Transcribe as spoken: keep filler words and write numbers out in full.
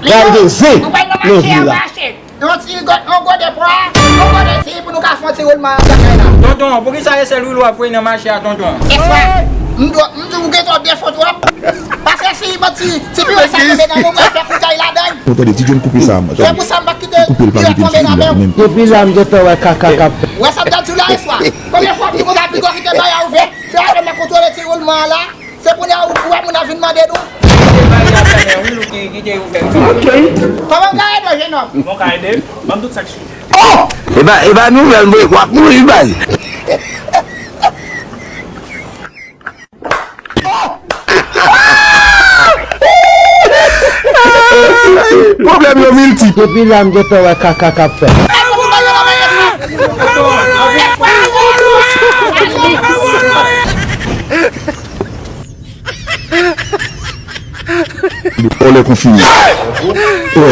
Pral gen zen nan vil la. Yon ti gode, yon gode pwa, yon gode ti pou nou ka fè yon ti woulman nan kay la. Tonton, poukisa se sèl Wilou w ap voye nan mache a, tonton? E frè, m dwe, m di w gen twòp defo twòp. Paske si yon ti, ti piwèt sa tonbe nan men w, mwen fè koutèy ladan l. Ou tande, Ti John koupe sa, man. Se pou sa m pa kite piwèt tonbe nan men w. Depi la, m gentan wè kaka k ap fèt. Wè sa m t ap di w la yè swa. Konbyen fwa m di w konsa pigo kite bagay la ouvè? Se avè m ap kontwole ti woulman an la. Se kounye a ou wè moun ap vin mande nou. Se bagay a fè men, wi, nou ki, ki te ouvè. Ok. Kòman m ka ede w, jenòm? Bon, ka ede. Ban m tout sa k sou. Oh! E pa, e pa nouvèl, mwen, w ap mouri, bay. Pwoblèm yo miltip. Depi la, m gentan wè kaka k ap fèt. Vòlè konfime. Wè.